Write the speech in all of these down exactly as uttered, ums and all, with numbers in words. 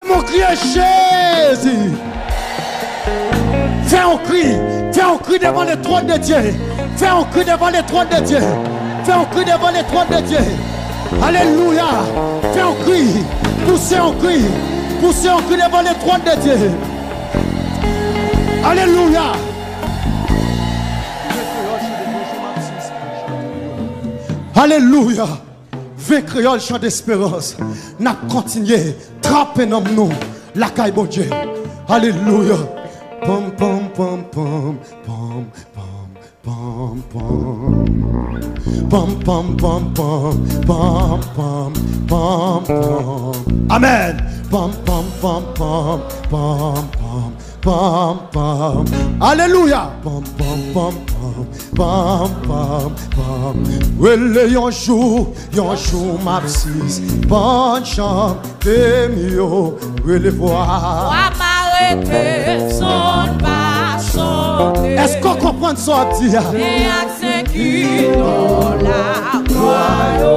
Mon kriye Jezi. Fè yon kri. Fè yon kri devan le trône de Dieu. Fè yon kri devan le trône de Dieu. Fè yon kri devan le trône de Dieu. Alelouya. Fè yon kri. Pouse yon kri. Pouse yon kri devan le trône de Dieu. Alelouya. Alelouya. Ven Kreyòl Chan Desperans, n ap kontinye trape nanm nou lakay Bondye. Alelouya. Pam, pam, pam, pam, pam, pam, pam, pam. Pam, pam, pam, pam, pam, pam, pam, pam. Amèn. Pam, pam, pam, pam, pam, pam, pam, pam. Alelouya. Pam, pam, pam, pam, pam, pam, pam. Rele yon jou, yon jou m ap sispann chante m yo. Rele vwa. Vwa m arete, son pa sonde. Èske w konprann sa w ap di a? Men ak Senyè ki nan laglwa yo.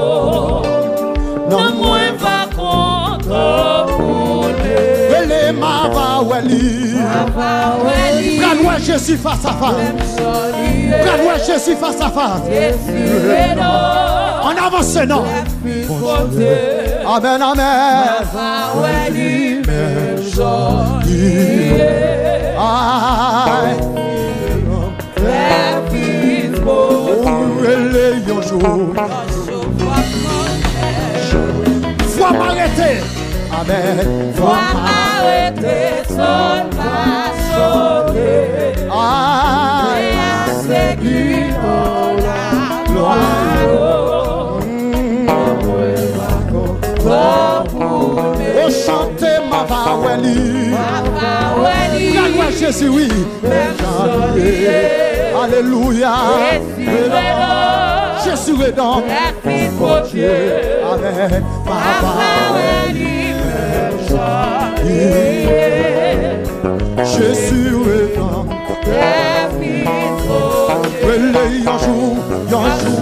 Nanm mwen va kontan pou li. Rele m ava wè li. Ava wè li. Pral wè Jezi fas a fas. Pral wè Jezi fas a fas. Jezi redan. Ann avanse non. Pi kote. Amèn, amèn. Ava wè li menm jan li ye. Ay. Fè vit mwen. Ou rele yon jou. Vwa m arete. Amèn. Vwa m arete, son pa sonde. Ay. Pase ki nan laglwa yo. Mwen pa konn. O chante m ava wè li. Pral wè Jezi, wi. Alelouya. Jezi redan. Amèn. Papa. Jezi redan. Rele yon jou, yon jou.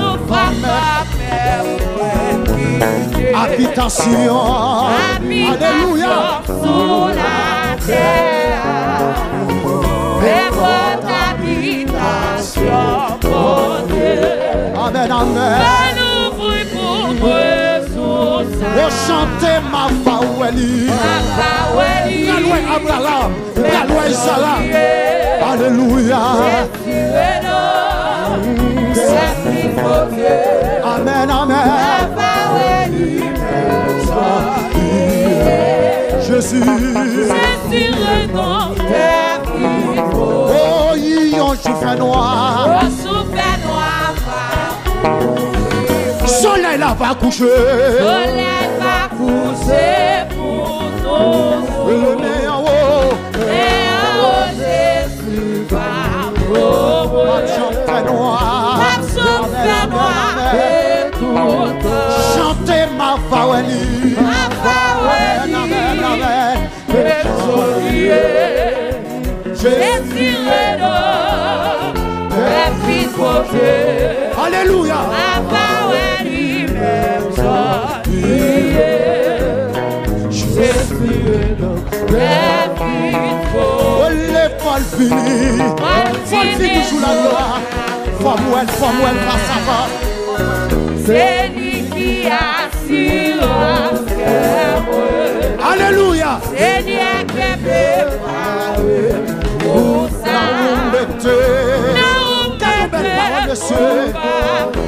Abitasyon. Alelouya. Sou latè a. Nenpòt abitasyon Bondye. Amèn, amèn. Fè louvri pou mwen sou sa. O chante m ava wè li. Ava wè li. Pral wè Abraram. Pral wè Izarak. Alelouya. Amèn, amèn. Jezi. O, yon jou fè nwa. Solèy la va kouche. Solèy va kouche pou nou. Leve men anwo. Men anwo, Jezi va pran mwen. P ap janm fè nwa. P ap janm fè nwa. Amèn, amèn, amèn. Chante m ava wè li. M ava wè li. Amèn, amèn, amèn. Jezi redan. Alelouya. Ole Pòl vini. Pòl vini jou laglwa. Fò m wè l, fò m wè l fas a fas. Se li ki asirans kè mwen. Alelouya. Senyè kenbe pa w. Nan ou m rete. Nan ou m rete. Gade yon bèl pawòl, mesye.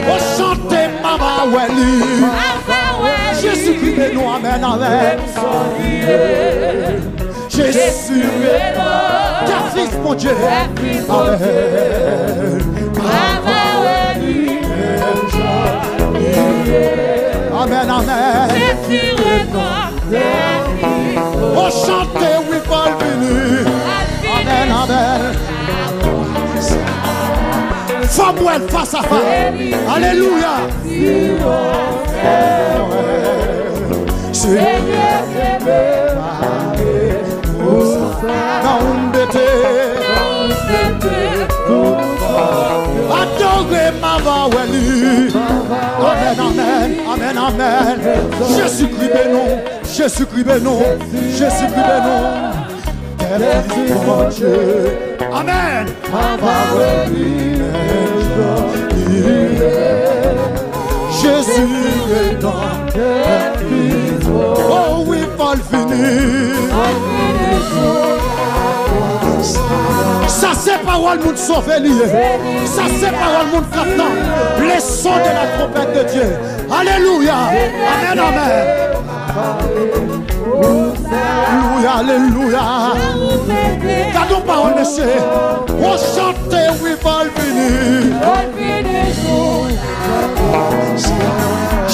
O chante m ava wè li. Ava wè li. Jezikri de nou, amèn, amèn. Jezi, Pè Fis Bondye. Amèn. Amèn, amèn. O chante wi, Pòl vini. Amèn, amèn. Fò m wè l fas a fas. Alelouya. Senyè, kenbe pa m. Nan ou m rete. Adore m ava wè li. Amèn. Amèn, amèn, amèn. Jezikri beni w, Jezikri beni w, Jezikri beni w. Tèt li Bondye. Amèn. Jezi redan. Oh wi, fò l vini. Sa se pawòl moun sove li ye. Sa se pawòl moun k ap tann. Le son de la trompette de Dieu. Alelouya. Amèn, amèn. Alelouya, alelouya. Gade yon pawòl, mesye. On chante, wi, fò l vini.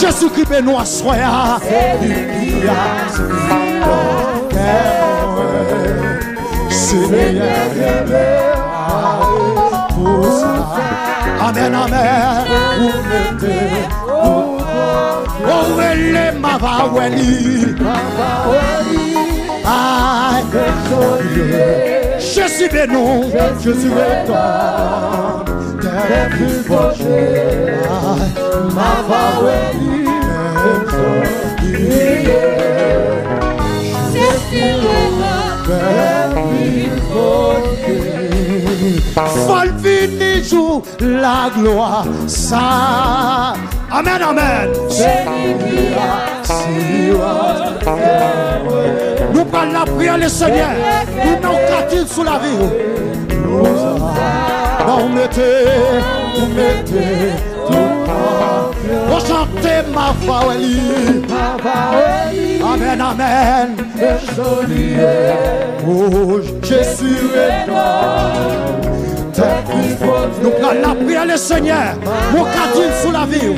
Jezikri beni w aswè a. Senyè, kenbe pou sa. Amèn, amèn. Ou mete, ou rele, m a va wè li. Ay, Jezi beni w, Jezi redan. Tèt li Bondye, m a va wè li. Fò l vini jou laglwa sa. Amèn, amèn. Nou pral lapriyè Lesenyè. Nou nan yon katil sou lavi w. Nan ou mete, ou mete tout. Ou chante, m a va wè li. Amèn, amèn. Oh, Jezi redan. Nou pral lapriyè Lesenyè. Mwen ka di l sou lavi w.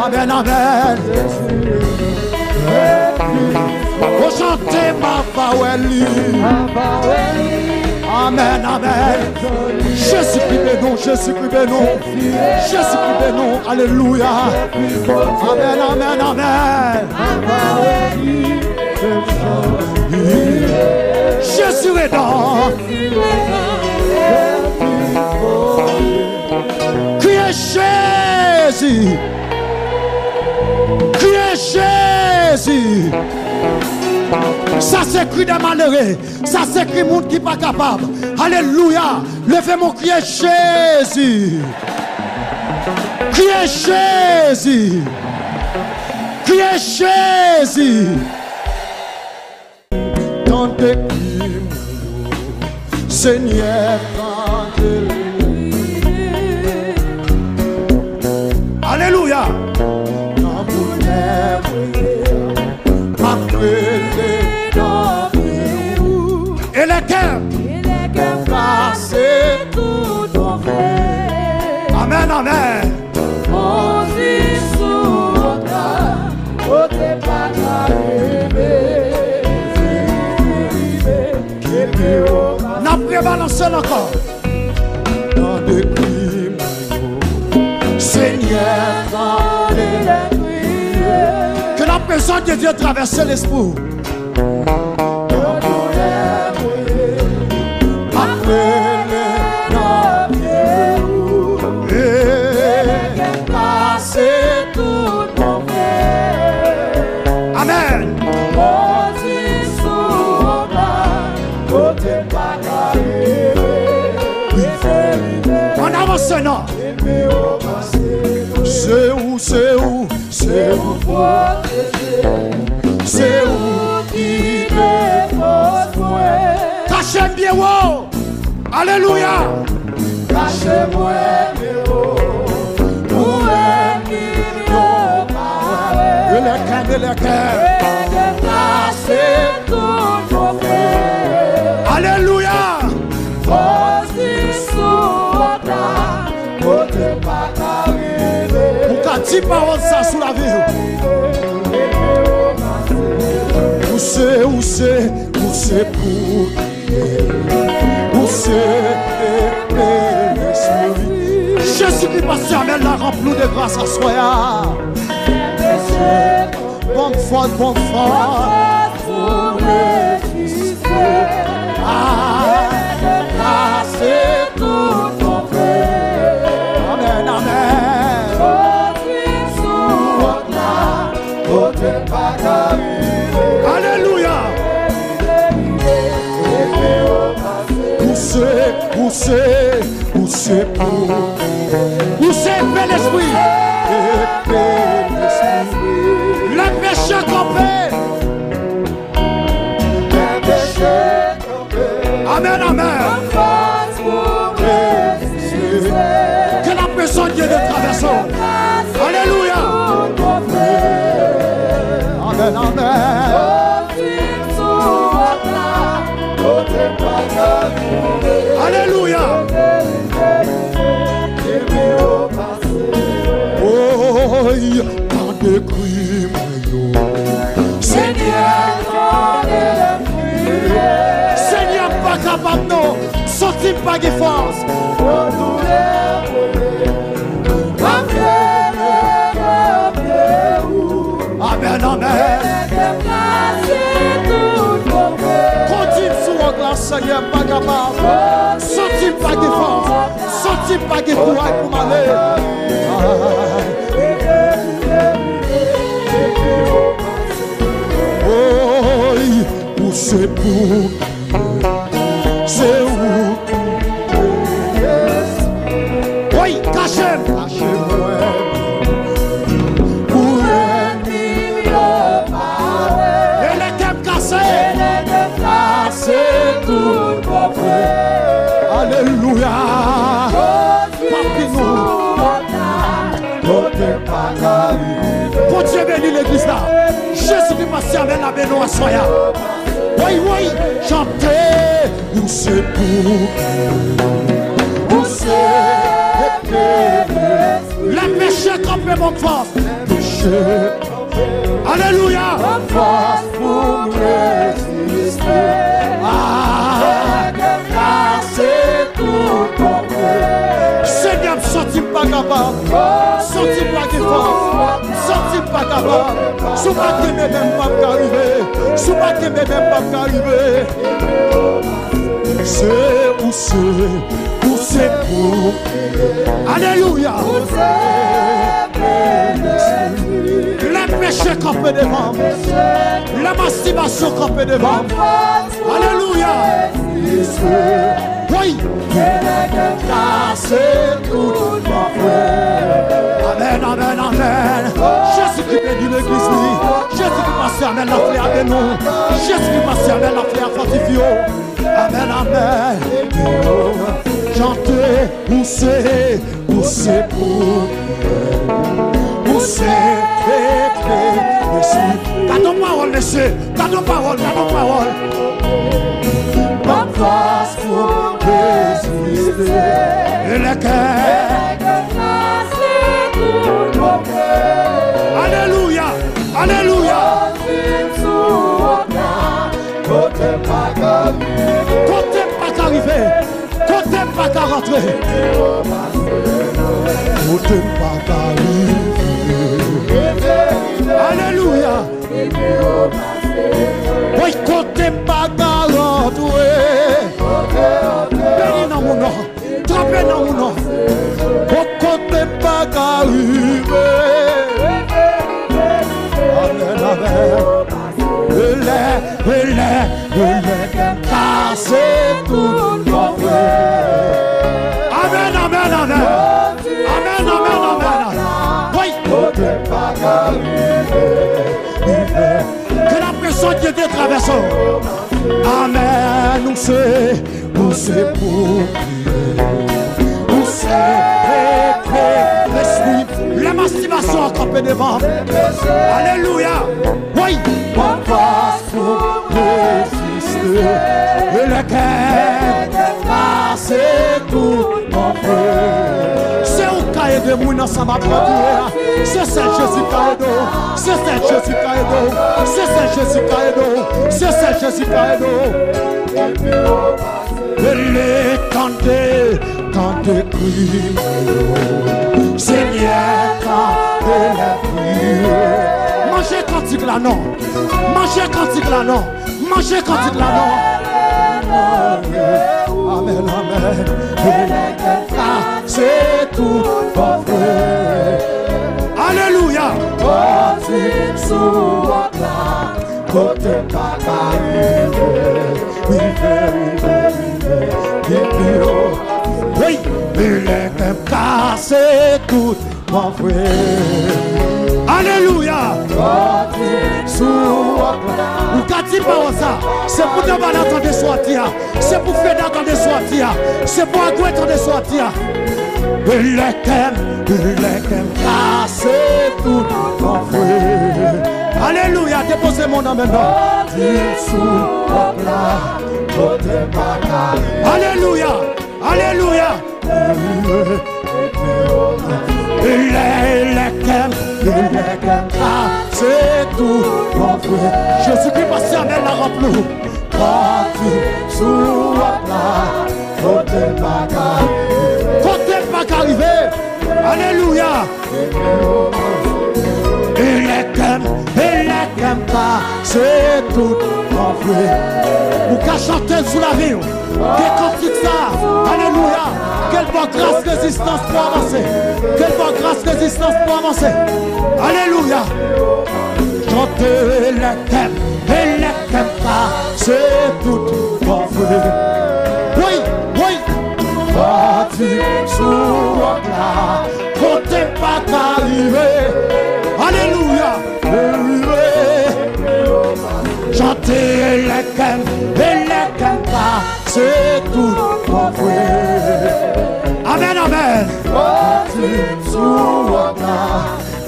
Amèn, amèn. Ou chante, m a va wè li. Amèn, amèn. Jezikri beni w, Jezikri beni w. Jezikri beni w. Alelouya. Amèn, amèn, amèn. Jezi redan. Kriye Jezi. Kriye Jezi. Sa se kri de malere. Sa se kri moun ki pa kapab. Alelouya. Leve men w, kriye Jezi. Kriye Jezi. Kriye Jezi. Tande kri mwen yo, Senyè, tande. Alelouya. Nan boulè mwen, m ap rele nan men ou. E lè kè m kase tout move. Amèn, amèn. Poze sou wòch la, kote pa ka rive. N ap rebalanse l ankò. Tande kri mwen yo, Senyè, tande. Que la présence de Dieu traverse l'esprit. Amèn. Ann avanse non. Se ou, se ou, se ou pwoteje. Se ou ki defans mwen. Kache m byen wo. Alelouya. Kache mwen byen wo. Pou ènmi yo pa wè. E lè kè, e lè kè. E lè kè kache tout move. Alelouya. Poze sou wòch la, kote pa ka rive. Ou ka di pawòl sa sou lavi w. Ou se, ou se, ou se pou, ou se, Jezikri, pase amèn la ranpli w de gras aswè a. Bon fòs, bon fòs. Amèn, amèn. Se, ou se pou, ou se epe lespri. Epe lespri. Lè peche kanpe. Lè peche kanpe. Amèn, amèn. Ke la prezans de Dye travèse w. Alelouya. Amèn, amèn. Alelouya. Oy, tande kri mwen yo. Senyè, Senyè, m pa kapab non. Santi m pa gen fòs. Amèn, amèn. Kondi m sou wòk la, Senyè, m pa kapab. Santi m pa gen fòs. Santi m pa gen kouraj pou m ale. Oy, ou se pou Se ou ki woy, kache m. Kache mwen pou lènmi m yo pa wè. E lè kè m kase. E lè kè m kase tout bon vre. Alelouya. Papi nou. Kote m pa ka rive. Bondye beni legliz la. Jezikri pase avè n, avè nou aswè a. Woy, woy, chante. Ou se pou, ou se epe. Lè peche kanpe, ban m fòs. Peche kanpe. Alelouya. Ban m fòs pou m reziste. Ah. Lè kè m kase tout bon vre. Senyè, m santi m pa kapab. Santi m pa gen fòs. Santi m pa kapab. Si w pa kenbe men m, m p ap ka rive. Si w pa kenbe men m, m p ap ka rive. Se ou se, ou se pou. Alelouya. Lè peche kanpe devan m. Lè mastibasyon kanpe devan m. Alelouya. Woy. Kase tout bon vre. Amèn, amèn, amèn. Jezikri beni legliz li. Jezikri pase avè n, laflè avè nou. Jezikri pase avè n, laflè a fòtifye w. Amèn, amèn. Chante, ou se, ou se pou, ou se epe lespri. Gade yon pawòl, mesye. Gade yon pawòl, gade yon pawòl. Ban m fòs pou reziste. E lè kè. Alelouya, alelouya. Kote m pa ka rive. Kote m pa ka rive. Kote m pa ka rantre. Kote m pa ka rive. Alelouya. Woy, kote m pa ka rantre. Beni nanm ou non. Trape nanm ou non. Bon, kote m pa ka rive. Amèn, amèn. E lè, e lè, e lè kè m kase tout bon vre. Amèn, amèn, amèn. Amèn, amèn, amèn. Woy. Kote m pa ka rive. Ke la prezans de Dye travèse w. Amèn. Ou se, ou se pou priye. Ou se epe lespri. Lè mastibasyon an kanpe devan. Alelouya. Woy. Ban m fòs pou reziste. E lè kè m kase tout bon vre. Se ou k ka ede moun ansanm ak rantre a. Se sèl Jezi k ka ede w. Se sèl Jezi k ka ede w. Se sèl Jezi k ka ede w. Se sèl Jezi k ka ede w. Rele, tande, tande kri mwen yo. Senyè, tande lè priyè. Manje kantik la non. Manje kantik la non. Manje kantik la non. Amèn, amèn. Sa se tout bon vre. Alelouya. Bondye sou wòk la. Kote m pa ka rive. Rive, rive, rive. Rive, rive. Tout mwen vre. Alelouya. Sou wòk la. Ou ka di pawòl sa. Se pou nan vale tande soti a. Se pou Feda tande soti a. Se pou Agwe tande soti a. E lè kè m, e lè kè m kase tout mwen vre. Alelouya. Depoze men w nan men m. Soti sou wòk la. Kote m pa ka. Alelouya. Alelouya. E lè, e lè kè m, e lè kè m kase tout mwen vre. Jezikri pase amèn la ranpli w. Pati sou wòk la, kote m pa ka rive. Kote m pa ka rive. Alelouya. E lè kè m, e lè kè m kase tout mwen vre. Ou ka chante l sou lavi w. Ke kantik sa, alelouya. Ke l ba w gras rezistans pou avanse. Ke l ba w gras rezistans pou avanse. Alelouya. Chante lè kè m, e lè kè m kase tout mwen vre. Wi, wi. Pati sou wòk la, kote m pa ka rive. Alelouya. Rive. Chante lè kè m, e lè kè m kase tout mwen vre. Amèn, amèn. Pati sou wòk la,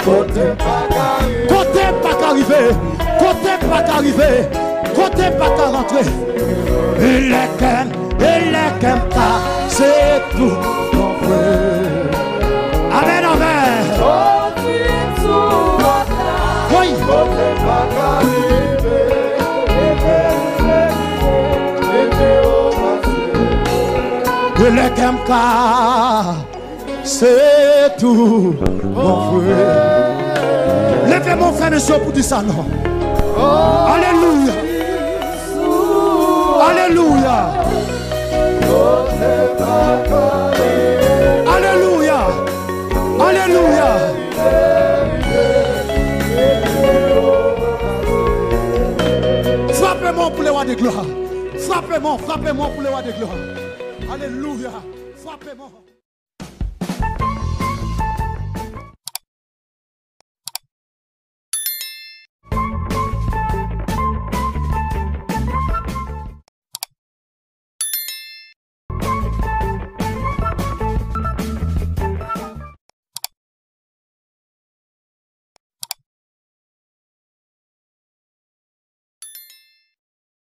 kote m pa ka rive. Kote m pa ka rive. Kote m pa ka rive. Kote m pa ka rantre. E lè kè m, e lè kè m kase tout mwen vre. Amèn, amèn. Wi. E lè kè m kase tout mwen vre. Leve men w, frè m e sè, pou di sa non. Alelouya. Alelouya. Alelouya. Alelouya. Frape men w pou le wa de glwa. Frape men w, frape men w pou le wa de glwa. Alelouya. Frape men w.